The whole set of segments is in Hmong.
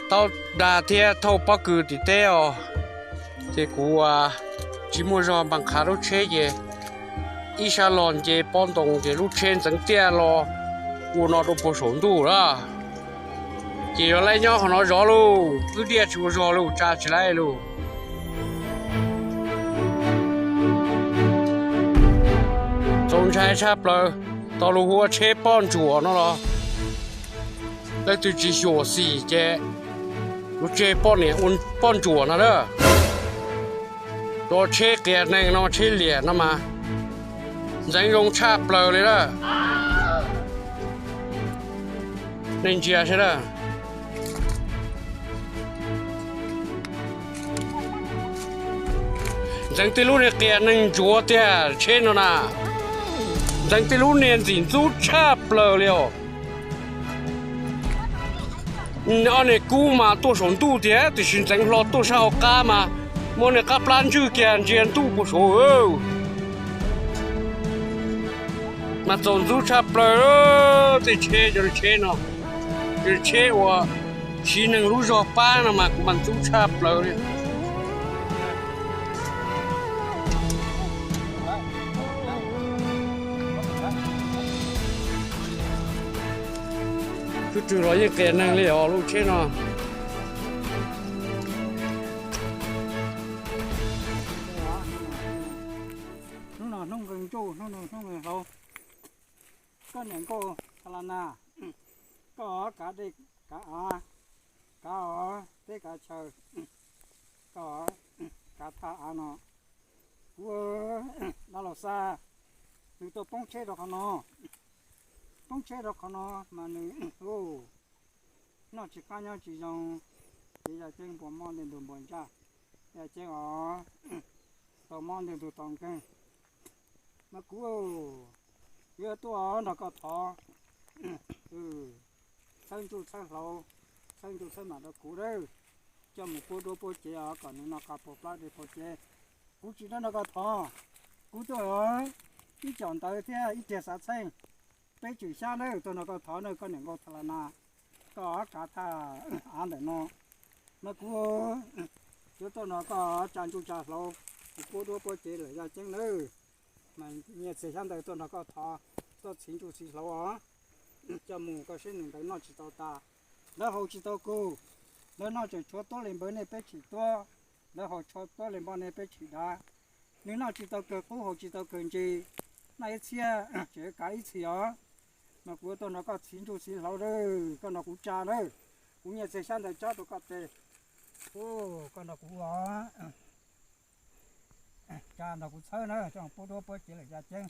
Tau dag thiab thauj pob kws tim teb os, ces kuv tsis muaj zog npaj qha lub tsheb ces ib sab los nce pob ntoo ces lub tsheb ntxeev tiaj los ua no rau puag saum ntuj lawm. Ces yog laib nyob qhov no zov lauj, wb diaj tsis ua zog lauj, tsa tsis laib lauj. Txaus ntshai tshaj plaws, tau luag hu ua tsheb poj ntsuam no los leej twg tsis xyuam xim ces yuav tseg poj niam ua poj ntsuam no na. Cov tsheb qias neeg no, tsheb liam no mas ntxeev zoo tshaj plaws li na. Nej ntsia saib na. Ntxeev tej lub niag qias neeg ntsuav tiag tsheb no na. Ntxeev tej lub niag ntxim ntxub tshaj plaws li os. Ob niag kub mas tuaj saum ntuj tiag, tiam sis ntxeev hlo tuaj sab hauv qab mas muab niag qab plab ntswj kiag ntsia ntuj puag saud. Mas txaus ntxub tshaj plaws tej tsheb, cov tsheb no, cov tsheb uas siv neeg lub zog pab no mas kuv mas ntxub tshaj plaws li. Twb rwg los yeej qias neeg li os lub tsheb no. Hnub no hnub nqe ntsuj, hnub no hnub nqe hlau. Koj niam nkauj Tha La Nas, koj kav dej kav av, kav teb kav chaw, koj kav thaj av no. Kuv dab laug Xab, nws tuaj poob tsheb rau qhov no, poob tsheb rau qhov no mas nws noj tsis qab nyob tsis zoo, ces yaj ceeb npua mob nti ntug npua ntsaj, yaj ceeb os tau mob nti ntug tau nkeeg. Mas kuv yuav tuaj nrog koj thov txhawb ntsuj txhawb hlauv, txhawb ntsuj txhawb mam rau kuv lawm, coj mus puab duab puab cev os kom nws noj qab puas plab dej puas cev. Kuv tsis dab nrog koj thov, kuv tuaj ib com ntawv thiab ib riag xav txheej, peb tswm xyab nawb tuaj nrog koj thov nawb koj niam nkauj Tha La Nas, koj kav thaj av ntawm no. Mas kuv yuav tuaj nrog koj tsa ntsuj tsa hlauv, kuv puab duab puab cev lawm yaj ceeb nawb. Mas nyiaj txiag xyab ntawv tuaj nrog koj thov, tuaj txhiv ntsuj txhiv hlauv os, coj mus koj saib nws ntawd noj tsis tau tas, lawv haus tsis tau kawg, lawv noj tseem tshuav tuab li npawg nej peb tshim tuab, lawv haus tshuav tuab li npawg nej peb tshim dav. Nws noj tsis tau kawg qub haus tsis tau kawg ntsis, noj ib txhiab tseem kav ib txhis os. Mas kuv tuaj nrog koj txhiv ntsuj txhiv hlauv lawm, koj nrog kuv tsa lawm, kuv nyiaj txiag xyab ntawv tsob rau koj tes, koj nrog kuv os. Tsa nrog kuv txhawb na, tso puab duab puab cev lawm yaj ceeb.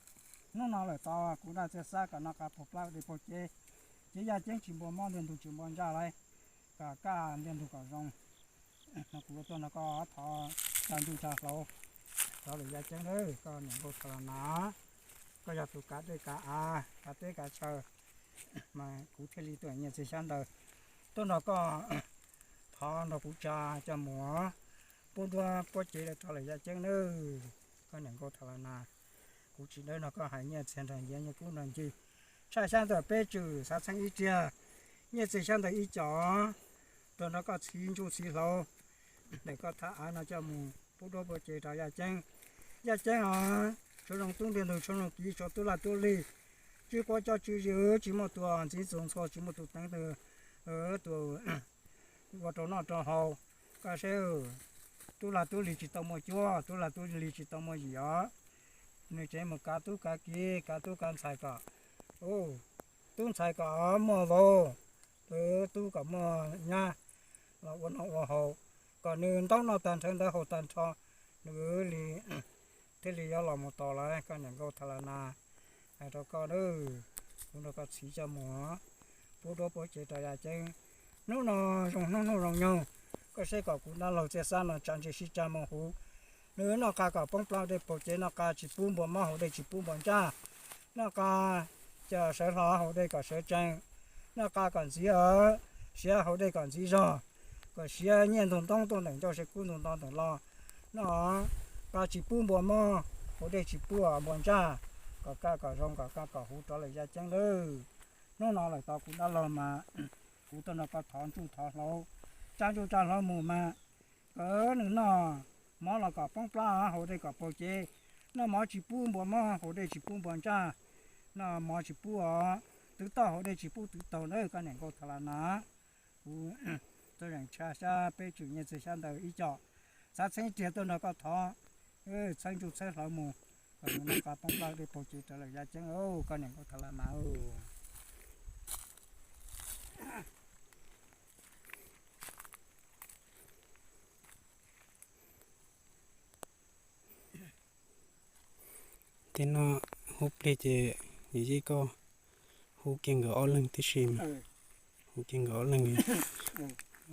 Hnub no lawm tau kuv dab txiag xab kom noj qab puas plab dej puas cev, ces yaj ceeb tsis npua mob nti ntug tsis npua ntsaj lawm, kom kaj nti ntug kom zoo. No kuv tuaj nrog koj thov tsa ntsuj tsa hlauv, thov lawm yaj ceeb lawm, koj niam nkauj Tha La Nas, koj yog tus kav dej kav av kav teb kav chaw, mas kuv thiaj li tuaj nyiaj txiag xyab ntawv tuaj nrog koj thov nrog kuv tsa coj mus puab duab puab cev rau lawm yaj ceeb nawb, koj niam nkauj Tha La Nas. Kuv tsis dawb nrog koj hais nyiaj txiag nrog nciab nyiaj kub nrog ncig, tshaj xyab ntawv peb tswm xav txheej ib riag, nyiaj txiag xyab ntawv ib com tuaj nrog koj txhiv ntsuj txhiv hlauv ntawm koj thaj av no coj mus puab duab puab cev rau yaj ceeb. Yaj ceeb os, tshuav zoo tub nti ntug tshuav zoo kiv tshuav tub lag tub lig, tswb quab coj tswb zis tsis muaj tus ntxiv txuas ntxhua tsis muaj tus teev tus ua rau noj rau haus. Koj saib, tub lag tub lig tsis tau muaj cuab, tub lag tub lig tsis tau muaj yim os. Nws tseem mus kav tub kav kiv kav tub kav ntxhais kom, tub ntxhais kom muaj vauv, tub kom muaj nyab los ua noj ua haus, kom nws ntaub noj tag nrho ntawv haus tag nrho, nws li thiaj li yuav los mus tos lawm. Koj niam nkauj Tha La Nas, hais rau koj, kuv nrog koj txhiv coj mus puab duab puab cev rau yaj ceeb. Hnub no zoo hnub hnub zoo nyoog, koj saib kom kuv dab laug txiag xab no tsa ntsis sib tsa mus huv, nws noj qab kom poob plab dej puas cev, noj qab tsis pub npua mob haus dej tsis pub npua ntsaj, noj qab coj sawv hlo haus dej kom sawv tsees, noj qab kom ntxiv siav haus dej kom ntxiv zog, kom siav nyiaj ntug ntoob tuaj ntawm ncauj siav kub ntug nto ntawm los, noj qab tsis pub npua mob haus dej tsis pub npua ntsaj, Kom kaj kom zoo, kom kaj kom huv rov lawm Yaj Ceeb lawm. Hnub no lawm tod kuv dab laug mas kuv tuaj nrog koj thov ntsuj thov hlauv, tsa ntsuj tsa hlauv mus mas kom nws noj mov los kom poob plab, haus dej kom paug cev. Noj mov tsis pub npua mob, haus dej tsis pub npua ntsaj. Noj mov tsis pub os twv tauj, haus dej tsis pub twv taug na koj niam nkauj Tha Las Nas. Kuv tuaj zeem tshaj xyab peb tswm nyiaj txiag xyab ntawv ib co, xav txheeb riag tuaj nrog koj thov txhawb ntsuj txhawb hlauv mus, kom nws noj qab poob plab dej paug cev rov lawm Yaj Ceeb, koj niam nkauj Tha Las Nas. Tej no hub plig ces yawm yij koj hub kiag nkawd ob leeg tib si mas, hub kiag nkawd ob leeg,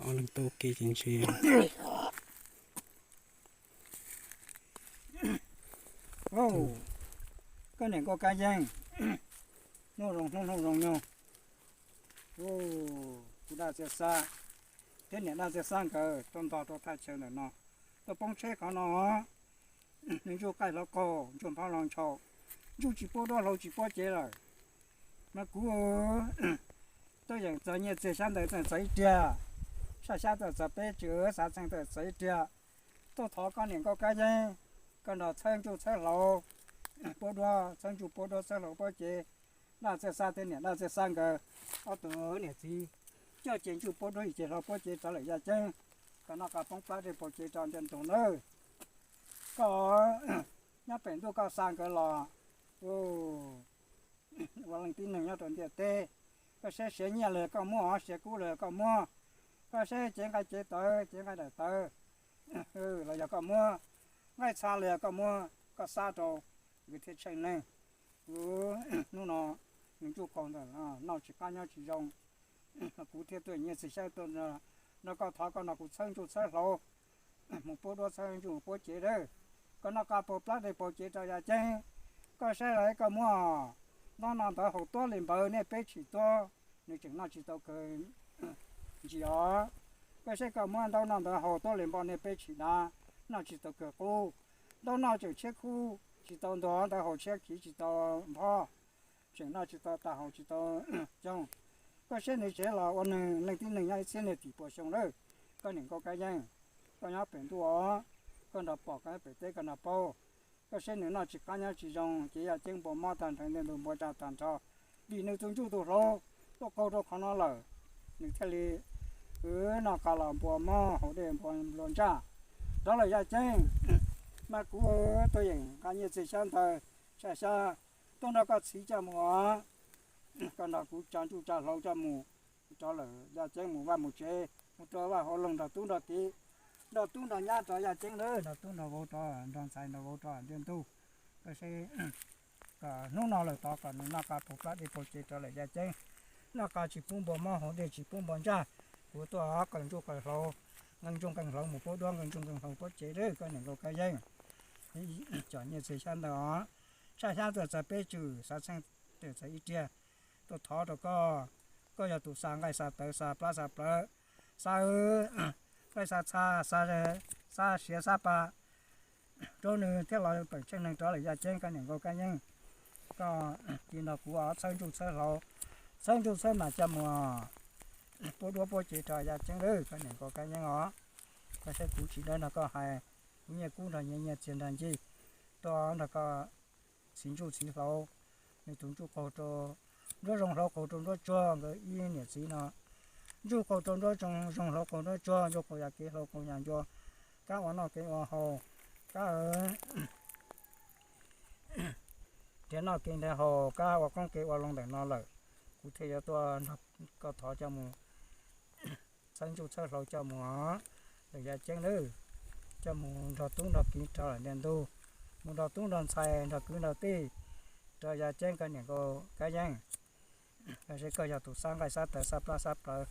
ob leeg tuaj ua ke ces ntshe. Koj niam nkauj Kab Yeeb, hnub zoo hnub hnub zoo nyoog, kuv dab txiaj xab thiab niam dab txiaj xab nkawd tuaj ntog rau thaj chaw ntawm no, tuaj poob tsheb qhov no. Nws ntsuj qaij hlauv qaug, ntsuj nphob hlauv ntshau, ntsuj tsis puab duab hlauv tsis puab cev lawm. Mas kuv tuaj yeem txog nyiaj txiag xyab ntawv txog ib riag, saj xyab txog peb tswm, xav txheej txog ib riag, tuaj thov koj niam nkauj Kab Yeeb, koj nrog txhawb ntsuj txhawb hlauv puab duab, txhawb ntsuj puab duab txhawb hlauv puab cev. Dab txiaj xab thiab niam dab txiaj xab nkawd ob tug niam txiv coj cev ntsuj puab duab, cev hlauv puab cev rov lawm Yaj Ceeb, kom noj qab poob plab dej paug cev rau ntiaj ntug nawb. Koj nyob pem ntuj koj xa nkawd los ua leej tib neeg nyob rau ntiaj teb. Koj saib siav nyiaj li koj muab, siav kub li koj muab. Koj saib cev nqaij cev tawv, cev nqaij daim tawv los yog koj muab, nqaij txha los yog koj muab, koj xa rau nkawd thiaj tsheej neeg. Kuv hnub no nws ntsuj qaug ntawm no noj tsis qab nyob tsis zoo, kuv thiaj tuaj nyiaj txiag xyab tuaj nrog koj thov koj nrog kuv txhawb ntsuj txhawb hlauv mus puab duab, txhawb ntsuj mus puab cev lawm, kom noj qab paug plab dej paug cev rau Yaj Ceeb. Koj saib lawv koj muab ntaub no ntawd haus tuab li npaws nej peb tshim tuab, nws tseem noj tsis tau kawg ntsis os. Koj saib koj muab ntaub no ntawd haus tuab li npaws nej peb tshim dav, noj tsis tau kawg qub. Ntaub no tseem tshiab khub tsis tau ntuag, ntawd haus tshiab khiv tsis tau nphob, tseem noj tsis tau tas, haus tsis tau coog. Koj saib nws tsev los ua neeg leej tib neeg nyob ib txhiab niag tim puas xyoo lawm. Koj niam nkauj Kab Yeeb, koj nyob pem ntuj os, koj nrog pom, koj nyob pem teb koj nrog paub. Koj saib nws noj tsis qab nyob tsis zoo, ces Yaj Ceeb npua mob tag nrho, ntiaj ntug npua tsa tag nrho, vim nws tus ntsuj tus hlauv tuaj qaug rau qhov no lawm. Nws thiaj li noj qab los npua mob, haus dej npua ntsaj rov lawm Yaj Ceeb. Mas kuv tuaj yeem nqa nyiaj txiag xyab ntawv, saj xyab tuaj nrog koj txhiv coj mus os. Koj nrog kuv tsa ntsuj tsa hlauv coj mus rov lawm Yaj Ceeb, mus vaj mus tsev, mus rau vaj hauv loog nrog tub nrog kiv, nrog tub nrog nyab rov Yaj Ceeb lawm, nrog tub nrog vauv rov, nrog ntxhais nrog vauv rov ntiaj ntug. Koj saib kom hnub no lawm tod kom nws noj qab paug plab dej paug cev rov lawm Yaj Ceeb, noj qab tsis pub npua mob, haus dej tsis pub npua ntsaj. Kuv tuaj qaug ntsuj qaug hlauv, nqee ntsuj nqee hlauv mus puab duab, nqee ntsuj nqee hlauv puab cev lawm koj niam nkauj Kab Yeeb. Cov nyiaj txiag xyab ntawv os, saj xyab txog txog peb tswm, xav txheej txog ib riag, tuaj thov rau koj. Koj yog tus xa nqaij xa tawv, xa plab xa plawv, xa nqaij xa txha, xa, xa siav xa pa rau nws thiaj los tawm tsheej neeg rov lawm Yaj Ceeb koj niam nkauj Kab Yeeb. Koj cia nrog kuv txhawb ntsuj txhawb hlauv, txhawb ntsuj txhawb mas coj mus puab duab puab cev rau Yaj Ceeb lawm koj niam nkauj Kab Yeeb os. Koj saib kuv tsis dawb nrog koj hais, kuv nyiaj kub nrog nyiaj, nyiaj txiag nrog ncig, tuaj nrog koj txhiv ntsuj txhiv hlauv. Nws tus ntsuj qaug rau nruab zoo, hlauv qaug rau nruab tsuag, nkawd ib niam txiv no. Ntsuj qaug rau nruab zoo, zoo hlauv qaug nruab tsuag, ntsuj qaug yam kev, hlauv qaug yam ncua, kab ua noj kev ua haus, kab nrhiav noj kev nrhiav haus, kab ua qoob kev ua loo ntawm no lawm. Kuv thiaj yuav tuaj nrog koj thov coj mus txhawb ntsuj txhawb hlauv coj mus lawm Yaj Ceeb lawm, coj mus nrog tub nrog kiv rov lawm ntiaj ntug, mus nrog tub nrog ntxhais nrog kwv nrog tij rau Yaj Ceeb koj niam nkauj Kab Yeeb. Koj saib koj yog tus xa nqaij xa tawv, xa plab xa plawv,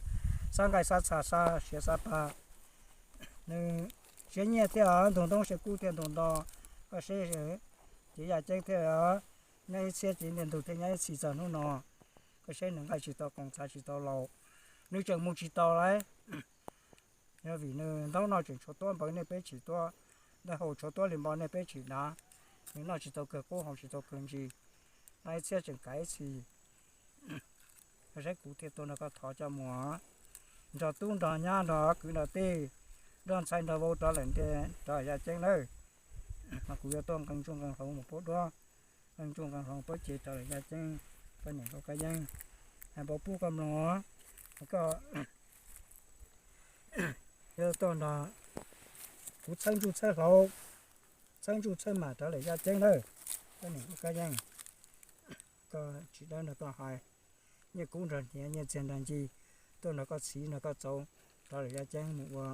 xa nqaij xa txha, xa siav xa pa. Nws siav nyiaj thiaj ntug ntoob, siav kub thiaj ntug nto. Koj saib, ces Yaj Ceeb thiaj nyob ib txhiab, ces ntiaj ntug thiaj nyob ib txhis txog hnub no. Koj saib nws nqaij tsis tau qoos, txha tsis tau laus, nws tseem mus tsis tau lauj. Yog vim nws ntaub no tseem tshuav tuab npaws nej peb tshim tuab, ntawv haus tshuav tuab li npo nej peb tshim dav, nws noj tsis tau kawg qub, haus tsis tau kawg ntsis. Ib txhiab tseem kav ib txhis, saib kuv thiaj tuaj nrog koj thov coj mus. Nrog tub nrog nyab nrog kwv nrog tij, nrog ntxhais nrog vauv rov lawm nte rov Yaj Ceeb nawb. Kuv yuav tuaj nqee ntsuj nqee hlau mus puab duab, nqee ntsuj nqee hlau puab cev rov lawm Yaj Ceeb. Koj niam koj kab yeeb, hais npaum pub koj mloog, koj yuav tuaj nrog kuv txhawb ntsuj txhawb hlau, txhawb ntsuj txhawb mam rov lawm Yaj Ceeb nawb. Koj niam koj kab yeeb, koj tsis dawb nrog koj hais, nyiaj kub nrog hniav, nyiaj txiag nrog ncig, tuaj nrog koj txhiv nrog koj txauv rov lawm Yaj Ceeb mus ua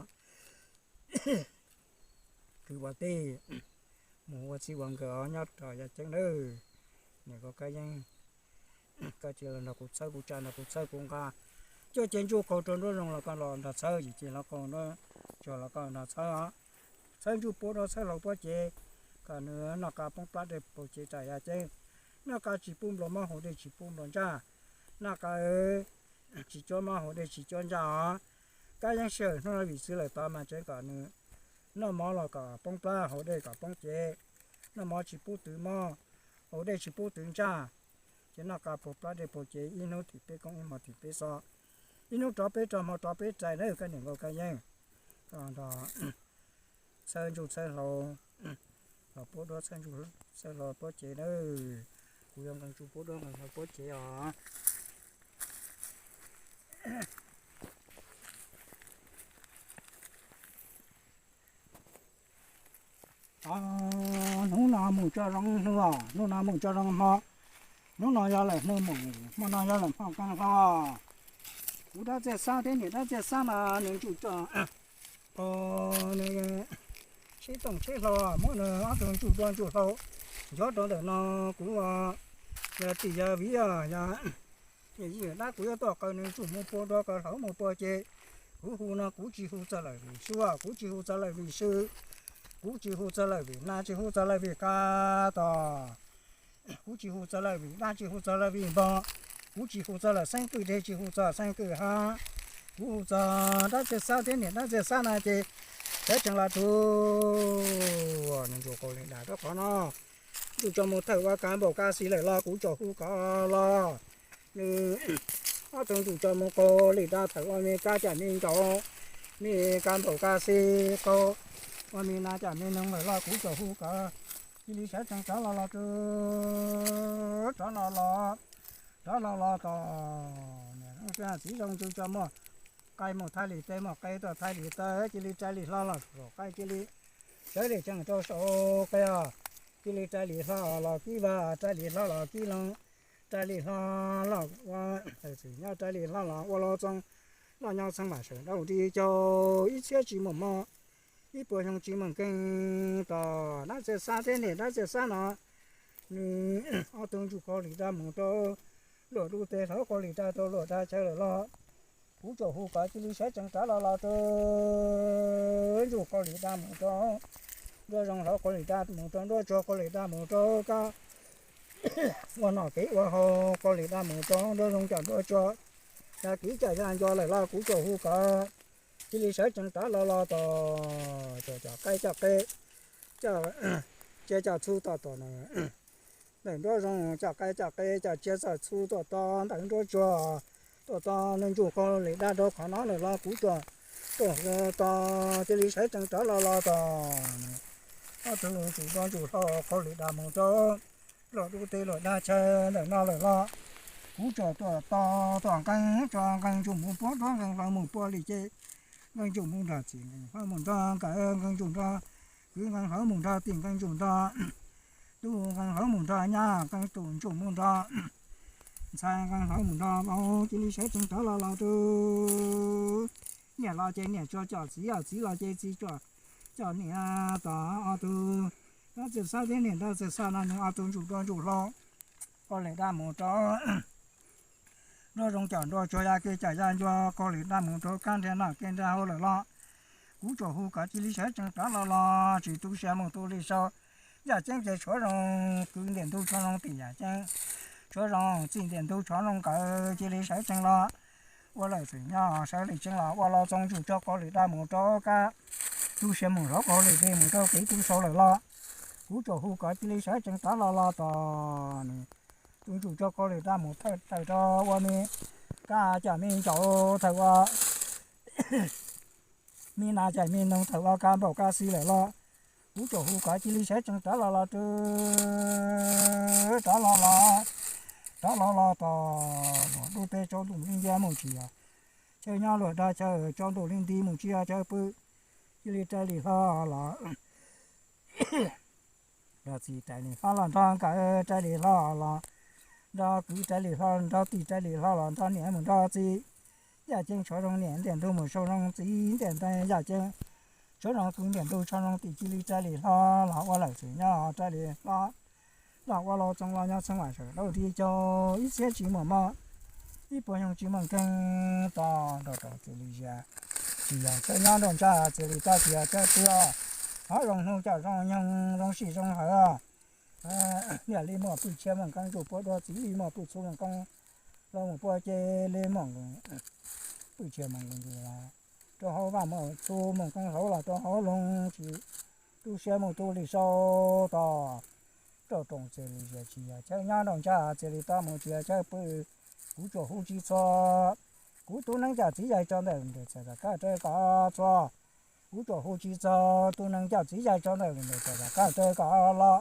kwv ua tij, mus ua txij ua nkawm os nyob rau Yaj Ceeb nawb. Niam koj kab yeeb, koj cia li los nrog kuv txhawb kuv tsa, nrog kuv txhawb kuv nqa. Cuaj cev ntsuj qaug rau nruab zoo los koj los nrog txhawb, yim cev hlau qaug nruab tsuag los koj nrog txhawb os. Txhawb ntsuj puab duab txhawb hlau puab cev, kom nws noj qab poob plab dej paug cev rau Yaj Ceeb. Noj qab tsis pub nplua mob, haus dej tsis pub nplua ntsaj. Noj qab tsis cuab mob, haus dej tsis cuab ntsaj os. Kab yeeb sij hawm hnub no vim txwv lawm tod mas tseev kom nws noj mov los kom poob plab, haus dej kom poob cev. Noj mov tsis pub twv mob, haus dej tsis pub twv ntsaj. Ces noj qab paug plab dej paug cev, ib hnub thim peb koob, ib hmo thim peb xov, ib hnub rov peb rog, hmo rov peb rais nawb koj niam nkauj kab yeeb. Koj nrog txhawb ntsuj txhawb hlau los puab duab, txhawb ntsuj txhawb hlau puab cev nawb. Kuv yuav nqee ntsuj puab duab nqee hlau puab cev os. Hnub no mus tso zoo hnub, hnub no mus tso zoo hmo, hnub no yog lawm hnub mus, hmo no yog lawm hmo kab hlau. Kuv dab txiaj xab thiab niam dab txiaj xab no nws ntsuj tso, nws tsheb tooj tsheb hlau, muab nws ob tug ntsuj duab ntsuj hlau ncob rau ntawm no. Kuv yog tim yog viv yog yawm yij dab, kuv yuav tuaj qaws nws ntsuj mus puag duab, qaws hlau mus puag ces kuv hu no kuv tsis hu txog lawm vim sua, kuv tsis hu txog lawm vim sw, kuv tsis hu txog lawm vim na, tsis hu txog lawm vim qab tos, kuv tsis hu txog lawm vim dab, tsis hu txog lawm vim npog, kuv tsis hu txog lawm xeeb kwj deg, tsis hu txog xeeb kwj hab, kuv hu txog dab txiaj xab thiab niam dab txiaj xab na ces sawv tsees los rau nws ntsuj qaug li dab rau qhov no. Ntsuj tso mus thawm ua kav npaum kav xis lawm los kuv tsuas hu kom los nws ob tug ntsuj tso mus qaug li dab thawm ua me kab cam me ncaus, me kav npaum kav xis qaug ua me nas cam me noog lawm los kuv tsuas hu kom cia li sawv tsees rov los los rau, rov los los, rov los los tos niam txiv zoo ntsuj tso muaj qe mus thaij li teb, muaj qe tuaj thaij li taw, cia li rais li hlo los saum qe, cia li sawv li tsees rau saum qe os, cia li rais li hlo los kib vaj, rais li hlo los kib loo, rais li hlo los ua txwm nyob, rais li hlo los ua los txoos, los nyob txheej mam sawv daug ris caug ib txhiab tsis muaj mob, ib puas xyoo tsis muaj nkeeg. Tos dab txiaj xab thiab niam dab txiaj xab no nws ob tug ntsuj qaug li dab mus rau luag dub teb, hlau qaug li dab rau luag dab chaw lawm los kuv tsuas hu kom cia li sawv tsees rov los los rau ntsuj qaug li dab mus rau nruab zoo, hlau qaug li dab mus rau nruab tsuag, qaug li dab mus rau kab ua noj kev ua haus, qaug li dab mus rau nruab zoo cam nruab tsuag, yog kev cam yaj nco lawm los kuv tsuas hu kom cia li sawv tsees rov los los tos cov coj qaib coj qe, coj tsiaj coj txhu tom tom ntawm nruab zoo, coj qaib coj qe coj tsiaj coj txhu tom tom ntawm nruab tsuag, tom tom nws ntsuj qaug li dab rau qhov no lawm los kuv tsuas hu tos cia li sawv tsees rov los los tos ob tug ntsuj duab ntsuj hlau qaug li dab mus rau luag dub teb luag dab chaw ntawm no lawm los kuv tsuas tuaj tos, tuaj nqee tso, nqee ntsuj mus puag duab, nqee hlau mus puag li ces, nqee ntsuj mus nrog txij, nqee hlau mus nrog nkawm, nqee ntsuj nrog kwv, nqee hlau mus nrog tij, nqee ntsuj nrog tub, nqee hlau mus nrog nyab, nqee ntsuj mus nrog ntxhais, nqee hlau mus nrog vauv, cia li sawv tsees rov los los rau niam los ces niam tsuas coj txiv, txiv los ces txiv tsuas coj niam. Tos ob tug dab txiaj xab thiab niam dab txiaj xab no nws ob tug ntsuj duab ntsuj hlau qaug li dab mus rau nruab zoo cam nruab tsuag, yog kev cam yaj nco, qaug li dab mus rau kab nrhiav noj kev nrhiav haus lawm los kuv tsuas hu kom cia li sawv tsees rov los los tsis tu siab mus tu li sau. Yaj Ceeb ces tshuav zoo kwv ntiaj ntug, tshuav zoo tim Yaj Ceeb, tshuav zoo txij ntiaj ntug, tshuav zoo nkawd cia li sawv tsees los ua lawm txwm nyob, sawv li tsees los ua los txoos ntsuj tso qaug li dab mus rau kab, tu siab mus hlau qaug li dej mus rau kev tu sau lawm los kuv tsuas hu kom cia li sawv tsees rov los los tos nws tus ntsuj tso qos lwm dab mus thawj tawm rau ua me kab cam me ntsaum, thaum ua me nas cam me noog, thaum ua kab npaum kab xis lawm los, kuv tsuas hu kom cia li sawv tsees rov los los rau, rov los los, rov los los tom luag dub teb tsaus ntuj li ntawd mus tsis yog chaw nyob luag dag chaw, tsaus ntuj li nti mus tsis yog chaw pw, cia li rais li hlo los nrog txiv, rais li hlo los nrog nkawm, rais li hlo los nrog kwv, rais li hlo nrog tij, rais li hlo los nrog niam mus nrog txiv. Yaj ceeb tshuav zoo niam ntiaj ntug mus sau zoo txiv ntiaj ntug, yaj ceeb tshuav zoo kwv ntiaj ntug tshuav zoo tij, cia li rais li hlo los ua lawm txwm nyob rais li hlo los ua los txoos los nyob txheej vam sawm daus nti caug ib txhiab tsis muaj mob, ib puas xyoo tsis muaj nkeeg, tos nrog rau txiv li zias, tsis yog chaw nyob nrog ntsaj txiv li tab sis yog chaw pw os. Hov zoo hnub coj zoo nyoog zoo sij zoo hawv os. Niaj li muaj pwj tshia muaj nkeeg ntsuj puab dua, txiv li muaj pwj txhu muaj nkeeg hlau mus puab ces li muaj pwj tshia muaj nkeeg ntsuj los rau hauv vaj, muaj txhu muaj nkeeg hlau los rau hauv loog, tsis tu siab mus tu li sau tos rau rooj txiv li zias, tsis yog chaw nyob nrog ntsaj txiv li tab mus tsis yog chaw pw. Kuv tsuas hu tsis txog kuv tub neeb coj txiv yaig tso ntawm nres txas tom kab rawv kom txog. Kuv tsuas hu tsis txog tub neeb coj txiv yaig tso ntawm nres txas tom kab rawv kom los.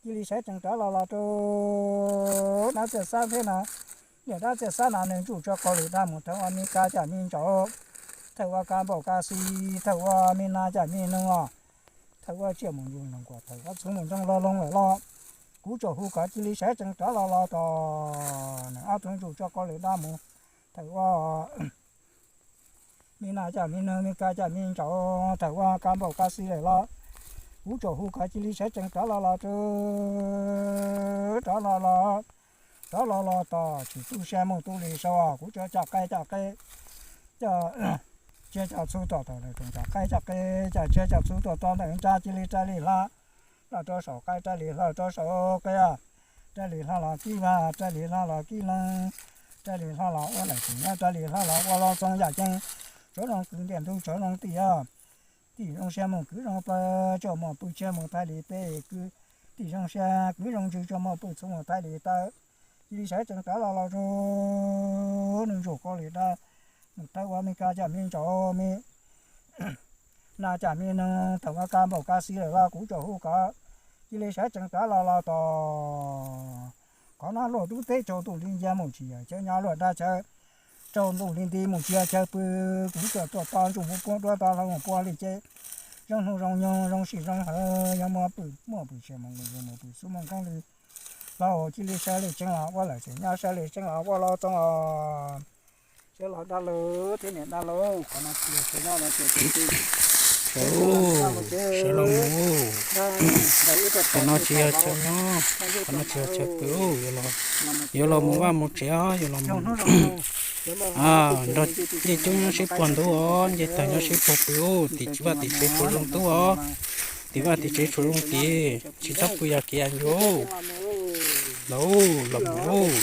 Cia li sawv tsees rov los los rau dab txiaj xab thiab no. Niam dab txiaj xab no nws ntsuj tso qos lwm dab mus thawj ua me kab cam me ntsaum, thawj ua kab npaum kab xis, thawj ua me nas cam me noog os, thawj ua tsiaj mus ntsuj noog kuam, thawj ua txhuv mus ntsoog los loog lawm los. Kuv tsuas hu kom cia li sawv tsees rov los los tom nws ob tug ntsuj tso qos lwm dab mus thawj ua me nas cam me noog, me kab cam me ntsaum, thawj ua kab npaum kab xis lawm los. Kuv tsuas hu kom cia li sawv tsees rov los los rau, rov los los, rov los los tom tsis tu siab mus tu li sau. Kuv tsuas coj qaib coj qe, coj tsiaj coj txhu tuaj tom ntawm rooj, coj qaib coj qe, coj tsiaj coj txhu tuaj tom ntawm ntsaj, cia li rais li hlo los rau saum qaib, rais li hlo rau saum qe, rais li hlo los kib vaj, rais li hlo los kib loog, rais li hlo los ua lawm txwm nyob, rais li hlo los ua los txoos, yaj ceeb tshuav zoo kwv ntiaj ntug tshuav zoo tij os. Tij zoo siab mus kwv zoo plaws, tsuas muaj pwj tshia mus thaij li peb kwv. Tij zoo siab kwv zoo ntsws, tsuas muaj pwj txhu mus thaij li taw. Cia li sawv tsees rov los los rau nws ntsuj qos lwm dab mus thawj ua me kab cam me ntsaum, me nas cam me noog, thawj ua kab npaum kab xis lawm los. Kuv tsuas hu kom cia li sawv tsees rov los los tom qhov no luag dub teb tsaus ntuj li ntawd mus tsis yog chaw nyob luag dag chaw, tsaus ntuj li nti mus tsis yog chaw pw. Kuv tsuas tuaj tos ntsuj mus puab duab, tos hlau mus puab li ces zoo hnub zoo nyoog zoo sij zoo hawv, yog muaj pwj, muaj pwj tshia mus nkeeg, yog muaj pwj txhu mus nkeeg li hlau, cia li sawv li tsees los ua lawm txwm nyob, sawv li tsees los ua los txoos os. Sawv los dab laug thiab niam dab laug, qhov no tsis yog chaw nyob no ces sawv los mus, qhov no tsis yog chaw nyob, qhov no tsis yog chaw pw, yuav los mus vaj mus tsev os, yuav los mus nrog ncej coob nyob sib puag ntub os, ncej tawg nyob sib puag pw, tim vaj tim tsev tshuav zoo tub os, tim vaj tim tsev tshuav zoo tim, tsis txhob pw yog kev ncua. Los, los mus.